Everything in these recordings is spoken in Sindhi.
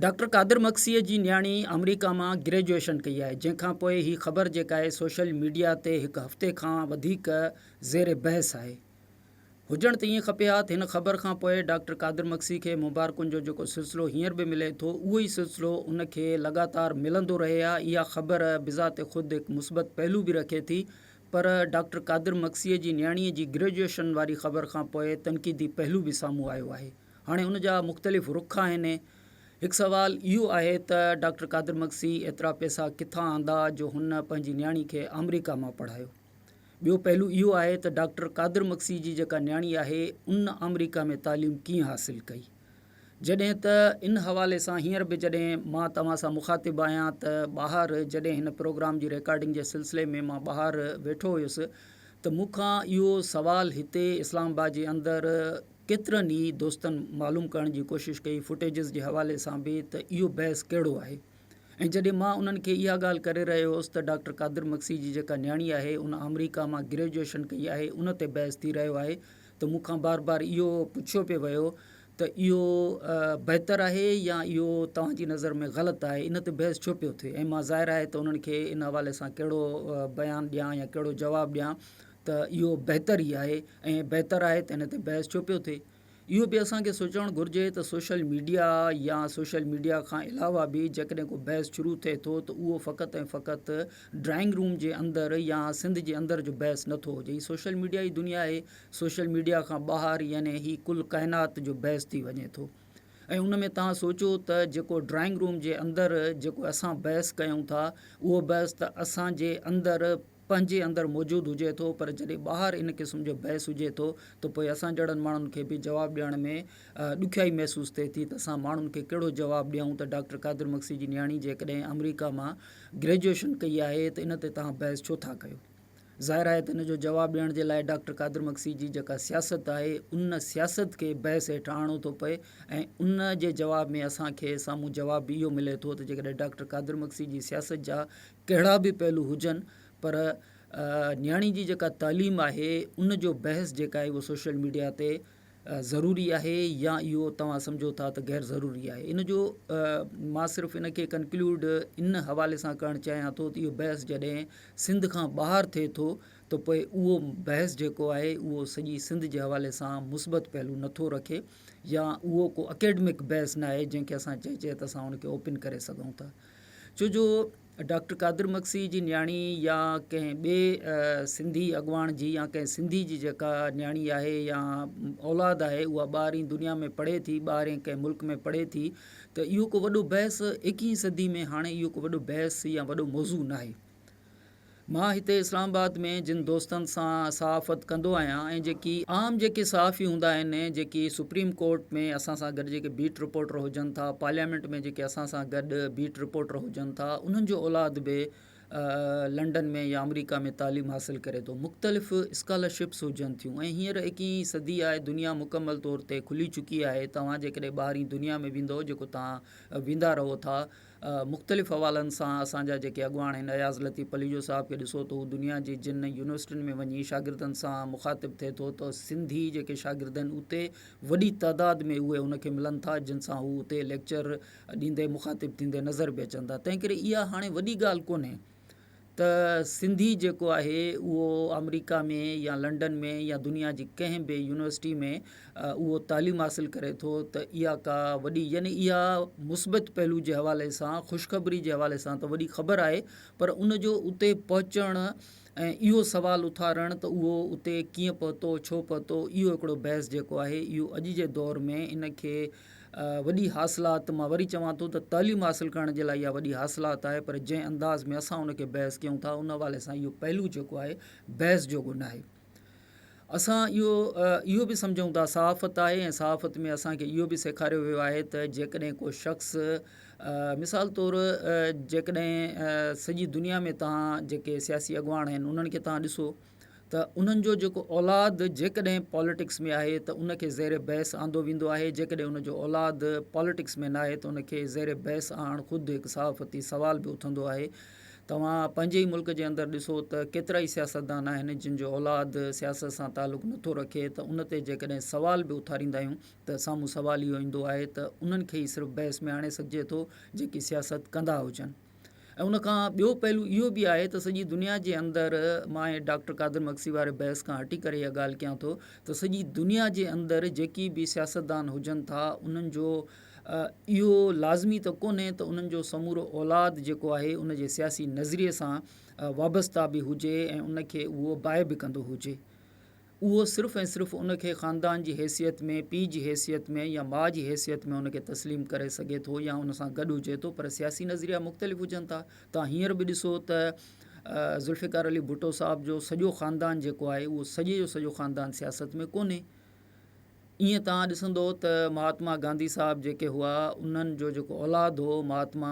ڊاڪٽر قادر مگسيء جي نياڻي آمريڪا مان گريجوئيشن ڪئي آهي، جنهن کان پوء هي خبر جيڪا آهي سوشل ميڊيا تي هڪ هفتي کان وڌيڪ زير بحث آهي. هجڻ ته ائين کپي ها ته هن خبر کان پوء ڊاڪٽر قادر مگسي کي مبارڪن جو جيڪو سلسلو هينئر به ملي ٿو اهو ئي سلسلو ان کي لڳاتار ملندو رهي ها. اها خبر بذات خود هڪ مثبت پهلو به رکي ٿي پر ڊاڪٽر قادر مگسيء جي نياڻيء جي گريجوئيشن واري خبر کان پوء تنقيدي پهلو به سامهون آيو آهي. هاڻي ان جا مختلف رخ آهن. هڪ سوال اهو آهي ته ڊاڪٽر قادر مگسي ايترا پئسا ڪٿان آندا جو هن پنهنجي نياڻي کي آمريڪا مان پڙهايو. ٻيو پهلو اهو آهي ته ڊاڪٽر قادر مگسي جي جيڪا نياڻي آهي ان آمريڪا ۾ تعليم ڪيئن حاصل ڪئي. جڏهن ته ان حوالي سان هينئر به جڏهن مان توهان سان مخاطب آهيان ته ٻاهر جڏهن هن پروگرام جي ريڪارڊنگ جي سلسلي ۾ مان ٻاهر ويٺو هيس ته مون کان اهو سوال هتي اسلام آباد جي اندر ڪيترن ئي دوستن معلوم ڪرڻ جي ڪوشش ڪئي فوٽيجز جي حوالي سان به ته اهو بحث ڪهڙو آهي ۽ جڏهن مان انهن کي اها ڳالهه ڪري رهيو هوس ته ڊاڪٽر قادر مگسي جي جيڪا نياڻي آهي ان آمريڪا مان گريجوئيشن ڪئي آهي ان تي بحث ٿي رهيو آهي ته مون کان بار بار اهو پڇيو پئي ويو ته اهو بهتر آهي يا اهو توهان جي نظر ۾ غلط آهي ان تي بحث ڇو پيو ٿئي ۽ مان ظاهر آهي ته انهن کي ان حوالي سان ڪهڙو بيان ڏيان يا ڪهڙو جواب ڏيان ته اهو بهتر ئي آهي ۽ بهتر آهي ته ان تي بحث ڇو پيو ٿئي؟ اهو به اسان کي سوچڻ گهرجي ته سوشل ميڊيا يا سوشل ميڊيا کان علاوه به جيڪڏهن ڪو بحث شروع ٿئي ٿو ته اهو فقط ۽ فقط ڊرائنگ روم جي اندر يا سنڌ جي اندر جو بحث نه ٿو هجي. هي سوشل ميڊيا جي دنيا آهي، سوشل ميڊيا کان ٻاهر يعني هي ڪل ڪائنات جو بحث ٿي وڃي ٿو ۽ ان ۾ توهان سوچو ته جيڪو ڊرائنگ روم جي اندر جيڪو اسان بحث ڪيون ٿا اهو بحث ته اسان جي اندر پنهنجي اندر موجود هجي ٿو پر جڏهن ٻاهر ان قسم جو بحث هجي ٿو ته پوء اسان جهڙن ماڻهن کي به جواب ڏيڻ ۾ ڏکيائي محسوس ٿئي ٿي ته اسان ماڻهن کي ڪهڙو جواب ڏيون ته ڊاڪٽر قادر مگسي جي نياڻي جيڪڏهن آمريڪا مان گريجوئيشن ڪئي آهي ته ان تي توهان بحث ڇو ٿا ڪيو؟ ظاهر آهي ته ان جو جواب ڏيڻ جي لاء ڊاڪٽر قادر مگسي جي جيڪا سياست آهي ان سياست کي بحث هيٺ آڻڻو ٿو پئي ۽ ان جي جواب ۾ اسان کي سامهون جواب به اهو ملي ٿو ته جيڪڏهن ڊاڪٽر قادر مگسي جي سياست جا ڪهڙا به پهلو هجن پر نياڻي جي جيڪا تعليم آهي ان جو بحث جيڪا آهي اهو سوشل ميڊيا تي ضروري آهي يا اهو توهان سمجهو ٿا ته غير ضروري آهي ان جو مان صرف ان کي ڪنڪلوڊ ان حوالي سان ڪرڻ چاهيان ٿو ته اهو بحث جڏهن سنڌ کان ٻاهر ٿئي ٿو ته پوء اهو بحث جيڪو آهي اهو سڄي سنڌ جي حوالي سان مثبت پهلو نٿو رکي يا اهو ڪو اڪيڊمڪ بحث نه آهي جنهن کي اسان چئجي ته اسان ان کي اوپن ڪري سگهون ٿا ڇو جو ڊاڪٽر قادر مگسي جي نياڻي يا ڪنهن ٻئي سنڌي اڳواڻ جي يا ڪنهن سنڌي جي جيڪا نياڻي آهي يا اولاد آهي اها ٻاهرين دنيا ۾ پڙهي ٿي ٻاهرين ڪنهن ملڪ ۾ پڙهي ٿي ته اهو ڪو وڏو بحث ايڪيهين صدي ۾ هاڻي اهو ڪو وڏو بحث يا وڏو موضوع ناهي. مان هتي اسلام آباد ۾ جن دوستن سان صحافت ڪندو آهيان ۽ جيڪي عام جيڪي صحافي هوندا آهن جيڪي سپريم ڪورٽ ۾ اسان سان گڏ جيڪي بيٽ رپورٽر هجن ٿا پارليامينٽ ۾ جيڪي اسان سان گڏ بيٽ رپورٽر هجن ٿا انهن جو اولاد به لنڊن ۾ يا آمريڪا ۾ تعليم حاصل ڪري ٿو مختلف اسڪالرشپس هجن ٿيون ۽ هينئر ايڪيهين صدي آهي دنيا مڪمل طور تي کلي چڪي آهي توهان جيڪڏهن ٻاهرين دنيا ۾ ويندو جيڪو توهان ويندا رهو ٿا مختلف حوالن سان اسان جا جيڪي اڳواڻ آهن اياز لطيف پليجو صاحب کي ڏسو ته هو دنيا جي جن يونيورسٽين ۾ وڃي شاگردن سان مخاطب ٿئي ٿو ته سنڌي جيڪي شاگرد آهن اتي وڏي تعداد ۾ اهي ان کي ملن ٿا جن سان هو اتي ليڪچر ڏيندي مخاطب ٿيندي نظر به اچن ٿا تنهن ڪري اها هاڻي وڏي ڳالهه ڪونهي ته سنڌي جيڪو آهي اهو آمريڪا ۾ يا لنڊن ۾ يا دنيا جي ڪنهن به يونيورسٽي ۾ اهو تعليم حاصل ڪري ٿو ته اها ڪا وڏي يعني اها مثبت پهلو جي حوالي سان خوشخبري جي حوالي سان ته وڏي خبر آهي پر ان جو اتي پهچڻ ۽ اهو سوال اٿارڻ ته اهو اتي ڪيئن پهتو ڇو پهتو اهو هڪڙو بحث جيڪو آهي اهو اڄ جي دور ۾ ان کي وڏي حاصلات، مان وري چوان ٿو ته تعليم حاصل ڪرڻ جي لاء اها وڏي حاصلات آهي پر جنهن انداز ۾ اسان ان کي بحث ڪيون ٿا ان حوالي سان اهو پهلو جيڪو آهي بحث جوڳو ناهي. اسان اهو اهو به سمجهون ٿا صحافت آهي ۽ صحافت ۾ اسان کي اهو به سيکاريو ويو آهي ته جيڪڏهن ڪو شخص مثال طور جيڪڏهن سڄي دنيا ۾ توهان جيڪي سياسي اڳواڻ آهن انهن کي توهان ڏسو ته انهن جو جيڪو اولاد جيڪڏهن پاليٽڪس ۾ آهي ته ان کي زير بحث آندو ويندو آهي جيڪڏهن ان جو اولاد پاليٽڪس ۾ ناهي ته ان کي زير بحث آڻڻ خود هڪ صحافتي سوال به اٿندو آهي. توهان پنهنجي ئي ملڪ جي اندر ڏسو ته ڪيترائي سياستدان آهن جن جو اولاد سياست سان تعلق نٿو رکي ته ان تي جيڪڏهن سوال به اٿاريندا آهيون ته سامهون سوال اهو ايندو آهي ته انهن کي ئي صرف بحث ۾ آڻي سگهجي ٿو جيڪي سياست ڪندا هجن ۽ ان کان ٻيو پهلو اهو به آهي ته سڄي دنيا جي اندر مان ڊاڪٽر قادر مگسي واري بحث کان هٽي ڪري اها ڳالهه ڪيان ٿو ته سڄي دنيا جي اندر جيڪي به سياستدان هجن ٿا انهن جو اهو لازمي ته ڪونهي ته انهن جو سمورو اولاد جيڪو آهي ان جي سياسي نظريي سان وابسته به هجي ۽ ان کي اهو باء به ڪندو هجي. اهو صرف ۽ صرف ان کي خاندان جي حيثيت ۾ پيء جي حيثيت ۾ يا ماء جي حيثيت ۾ ان کي تسليم ڪري سگهي ٿو يا ان سان گڏ هجي ٿو پر سياسي نظريا مختلف هجن ٿا. توهان هينئر به ڏسو ته ذوالفقار علي ڀٽو صاحب جو سڄو خاندان جيڪو آهي اهو سڄي جو سڄو خاندان سياست ۾ ڪونهي. ائين توهان ڏسندو ته مهاتما گانڌي صاحب جيڪي هئا انهن جو جيڪو اولاد هو مهاتما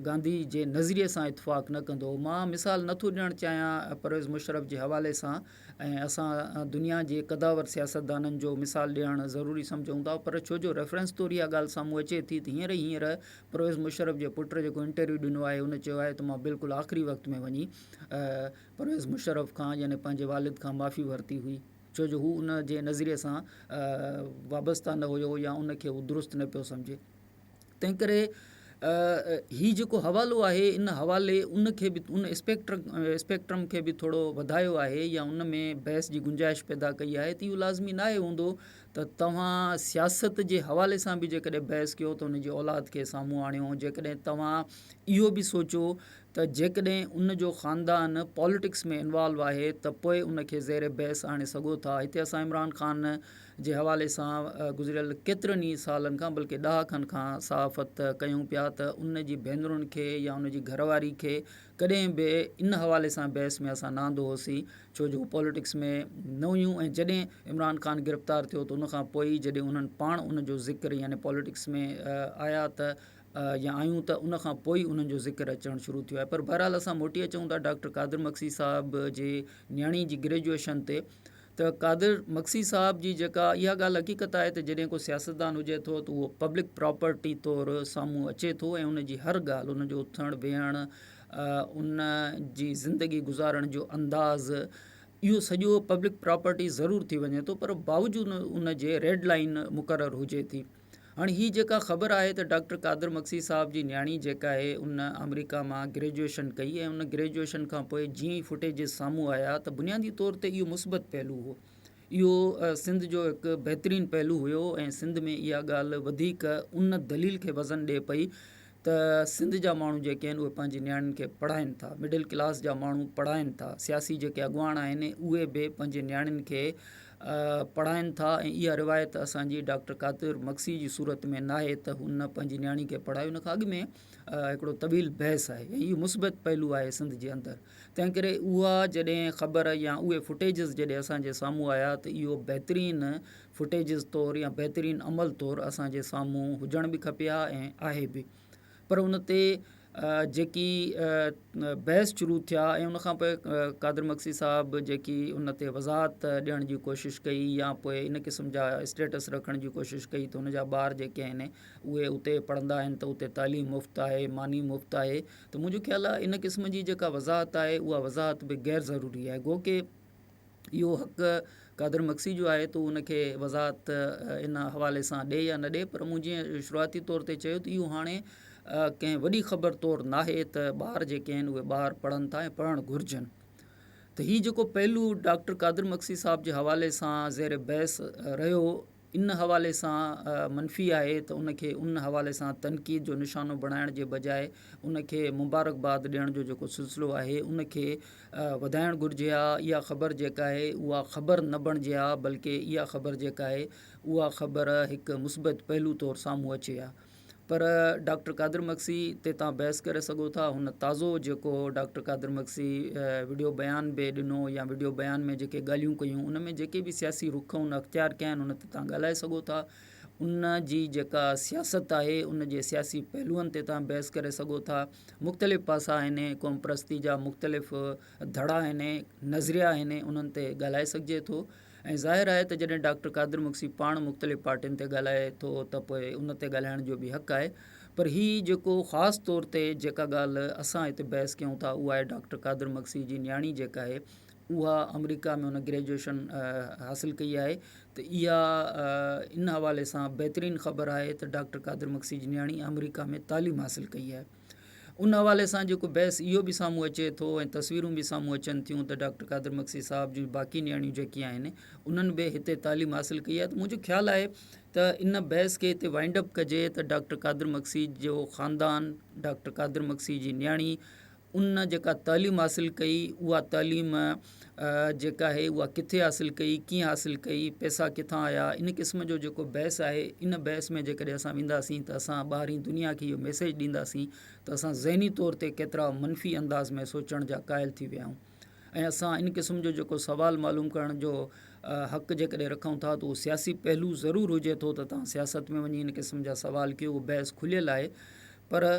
گانڌي جي نظريي سان اتفاق نه ڪندو هو. مان مثال نه ٿو ڏيڻ چاهيان پرويز مشرف جي حوالي سان ۽ اسان دنيا جي قداور سياستدانن جو مثال ڏيڻ ضروري سمجهون ٿا پر ڇو جو ريفرنس طور اها ڳالهه سامهون اچي ٿي ته هينئر ئي هينئر پرويز مشرف جي پٽ جيڪو انٽرويو ڏنو آهي ان چيو آهي ته مان بلڪل آخري وقت ۾ وڃي پرويز مشرف کان يعني پنهنجي والد کان معافي ورتي هئي. ڇو جو هو ان جي نظريي سان وابسته نه هيو يا ان کي هو درست نه پيو سمجهي. تنهن ڪري هي جيڪو حوالو آهي ان حوالي ان کي به ان اسپيڪٽرم کي به ٿورو وڌايو آهي يا ان ۾ بحث جي گنجائش پيدا ڪئي آهي ته اهو لازمي ناهي هوندو ته توهان سياست جي حوالي سان به جيڪڏهن بحث ڪيو ته ان جي اولاد کي سامهون آڻيو جيڪڏهن توهان اهو به سوچو ته جيڪڏهن ان جو خاندان پاليٽڪس ۾ انوالو آهي ته پوء ان کي زير بحث آڻي سگهو ٿا. هتي اسان عمران خان جي حوالي سان گذريل ڪيترن ئي سالن کان بلڪه ڏهاڪن کان صحافت ڪيون پيا ته ان جي ڀينرن کي يا ان جي گهر واري کي ڪڏهن به ان حوالي سان بحث ۾ اسان نه آندو هوسين ڇو جو هو پاليٽڪس ۾ نه هيون ۽ جڏهن عمران خان گرفتار ٿيو ته ان کان پوء ئي جڏهن انهن پاڻ ان جو ذڪر يعني پاليٽڪس ۾ آيا ته يا آيون ته ان کان پوء ئي انهن جو ذڪر اچڻ شروع ٿيو آهي پر بهرحال اسان موٽي اچون ٿا ڊاڪٽر قادر مگسي صاحب جي نياڻي جي گريجوئيشن تي ته قادر مگسي صاحب جي جيڪا اها ڳالهه حقيقت آهي ته جڏهن ڪو سياستدان هجي ٿو ته اهو پبلڪ پراپرٽي طور سامهون اچي ٿو ۽ ان جي هر ڳالهه ان جو اٿڻ ويهڻ ان جي زندگي گذارڻ جو انداز اهو سڄو پبلڪ پراپرٽي ضرور ٿي وڃي ٿو پر باوجود ان جي ريڊ لائين مقرر هجي ٿي هاڻي هي جيڪا خبر آهي ته ڊاڪٽر قادر مگسي صاحب جي نياڻي جيڪا آهي ان آمريڪا مان گريجوئيشن ڪئي ۽ ان گريجوئيشن کان پوء جيئن ئي فوٽيجز سامهون آيا ته بنيادي طور تي اهو مثبت پهلو هو اهو سنڌ جو هڪ بهترين پهلو هيو ۽ سنڌ ۾ اها ڳالهه وڌيڪ ان دليل کي وزن ڏئي پئي ته سنڌ جا ماڻهو جيڪي آهن اهي پنهنجي نياڻين کي پڙهائين ٿا مڊل ڪلاس جا ماڻهو پڙهائين ٿا سياسي جيڪي اڳواڻ آهن اهي به پنهنجي نياڻين کي پڙهائين ٿا ۽ اها روايت اسان جي ڊاڪٽر قادر مگسي جي صورت ۾ ناهي ته هن پنهنجي نياڻي کي پڙهايو ان کان اڳ ۾ هڪڙو طويل بحث آهي ۽ اهو مثبت پهلو آهي سنڌ جي اندر تنهن ڪري اها جڏهن خبر يا اهي فوٽيجز جڏهن اسان جي سامهون آيا ته اهو بهترين فوٽيجز طور يا بهترين عمل طور اسان جي سامهون هجڻ به کپي ها ۽ آهي به پر ان تي جيڪي بحث شروع ٿيا ۽ ان کان پوء قادر مگسي صاحب جيڪي ان تي وضاحت ڏيڻ جي ڪوشش ڪئي يا پوء ان قسم جا اسٽيٽس رکڻ جي ڪوشش ڪئي ته ان جا ٻار جيڪي آهن اهي اتي پڙهندا آهن ته اتي تعليم مفت آهي ماني مفت آهي ته منهنجو خيال آهي ان قسم جي جيڪا وضاحت آهي اها وضاحت به غير ضروري آهي گو ڪي اهو حق قادر مگسي جو آهي ته هو ان کي وضاحت ان حوالي سان ڏي يا نه ڏي پر مون جيئن شروعاتي طور تي چيو ته اهو هاڻي ڪنهن وڏي خبر طور ناهي ته ٻار جيڪي آهن اهي ٻاهر پڙهن ٿا ۽ پڙهڻ گهرجن ته هي جيڪو پهلو ڊاڪٽر قادر مگسي صاحب جي حوالي سان زير بحث رهيو ان حوالي سان منفي آهي ته ان کي ان حوالي سان تنقيد جو نشانو بڻائڻ جي بجاء ان کي مبارڪباد ڏيڻ جو جيڪو سلسلو آهي ان کي وڌائڻ گهرجي ها اها خبر جيڪا آهي اها خبر نه بڻجي ها بلڪه اها خبر جيڪا آهي اها خبر هڪ مثبت پهلو طور سامهون اچي ها پر ڊاڪٽر قادر مگسي تي توهان بحث ڪري سگهو ٿا هن تازو جيڪو ڊاڪٽر قادر مگسي وڊيو بيان به ڏنو يا وڊيو بيان ۾ جيڪي ڳالهيون ڪيون ان ۾ جيڪي به سياسي رخ هن اختيار ڪيا آهن ان تي توهان ڳالهائي سگهو ٿا ان جي جيڪا سياست آهي ان جي سياسي پهلوئن تي توهان بحث ڪري سگهو ٿا مختلف پاسا آهن قوم پرستي جا مختلف ڌڙا آهن نظريا آهن انهن تي ڳالهائي سگهجي ٿو ۽ ظاهر آهي ته جڏهن ڊاڪٽر قادر مگسي پاڻ مختلف پارٽين تي ڳالهائي ٿو ته پوء ان تي ڳالهائڻ جو به حق آهي. پر هي جيڪو خاص طور تي جيڪا ڳالهه اسان هتي بحث ڪيون ٿا اها آهي ڊاڪٽر قادر مگسي جي نياڻي جيڪا آهي اها آمريڪا ۾ ان گريجوئيشن حاصل ڪئي آهي ته اها ان حوالي سان بهترين خبر آهي ته ڊاڪٽر قادر مگسي جي نياڻي آمريڪا ۾ تعليم حاصل ڪئي آهي. ان حوالي سان جيڪو بحث اهو به سامهون اچي ٿو ۽ تصويرون به سامهون اچن ٿيون ته ڊاڪٽر قادر مگسي صاحب جون باقي نياڻيون جيڪي آهن انهن به هتي تعليم حاصل ڪئي آهي ته منهنجو خيال آهي ته ان بحث کي هتي وائنڊ اپ ڪجي ته ڊاڪٽر قادر مگسي جو خاندان ڊاڪٽر قادر مگسي جي نياڻي ان جيڪا تعليم حاصل ڪئي اها تعليم جيڪا آهي اها ڪٿي حاصل ڪئي ڪيئن حاصل ڪئي پئسا ڪٿان آيا ان قسم جو جيڪو بحث آهي ان بحث ۾ جيڪڏهن اسان وينداسين ته اسان ٻاهرين دنيا کي اهو ميسيج ڏينداسين ته اسان ذهني طور تي ڪيترا منفي انداز ۾ سوچڻ جا قائل ٿي ويا آهيون ۽ اسان ان قسم جو جيڪو سوال معلوم ڪرڻ جو حق جيڪڏهن رکون ٿا ته اهو سياسي پهلو ضرور هجي ٿو ته توهان سياست ۾ وڃي ان قسم جا سوال ڪيو اهو بحث کليل آهي پر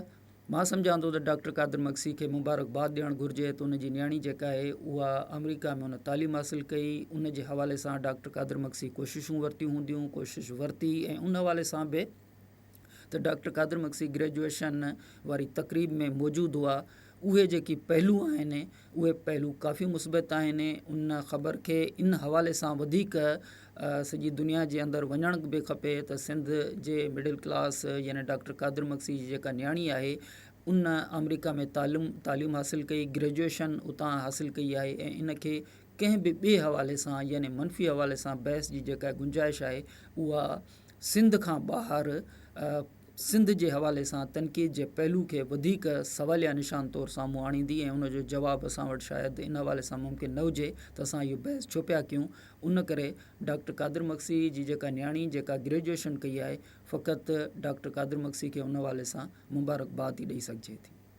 مان سمجهان ٿو ته ڊاڪٽر قادر مگسي کي مبارڪباد ڏيڻ گهرجي ته ان جي نياڻي جيڪا آهي اها آمريڪا ۾ ان تعليم حاصل ڪئي ان جي حوالي سان ڊاڪٽر قادر مگسي ڪوششون ورتيون هونديون ڪوشش ورتي ۽ ان حوالي سان به ته ڊاڪٽر قادر مگسي گريجوئيشن واري تقريب ۾ موجود هئا اهي جيڪي پهلو آهن اهي پهلو ڪافي مثبت آهن ان خبر کي ان حوالي سان وڌيڪ سڄي دنيا جي اندر وڃڻ به کپي ته سنڌ جي مڊل ڪلاس يعني ڊاڪٽر قادر مگسي جي جيڪا نياڻي آهي ان آمريڪا ۾ تعليم تعليم حاصل ڪئي گريجوئيشن اتان حاصل ڪئي آهي ۽ ان کي ڪنهن به ٻئي حوالي سان يعني منفي حوالي سان بحث جي جيڪا گنجائش آهي اها سنڌ کان ٻاهر سنڌ جي حوالي سان تنقيد جي پهلو کي وڌيڪ سواليه نشان طور سامهون آڻيندي ۽ ان جو جواب اسان وٽ شايد ان حوالي سان ممڪن نه هجي ته اسان اهو بحث ڇو پيا ڪيون ان ڪري ڊاڪٽر قادر مگسي جي جيڪا نياڻي جيڪا گريجوئيشن ڪئي آهي فقط ڊاڪٽر قادر مگسي کي ان حوالي سان مبارڪباد ئي ڏئي سگهجي ٿي.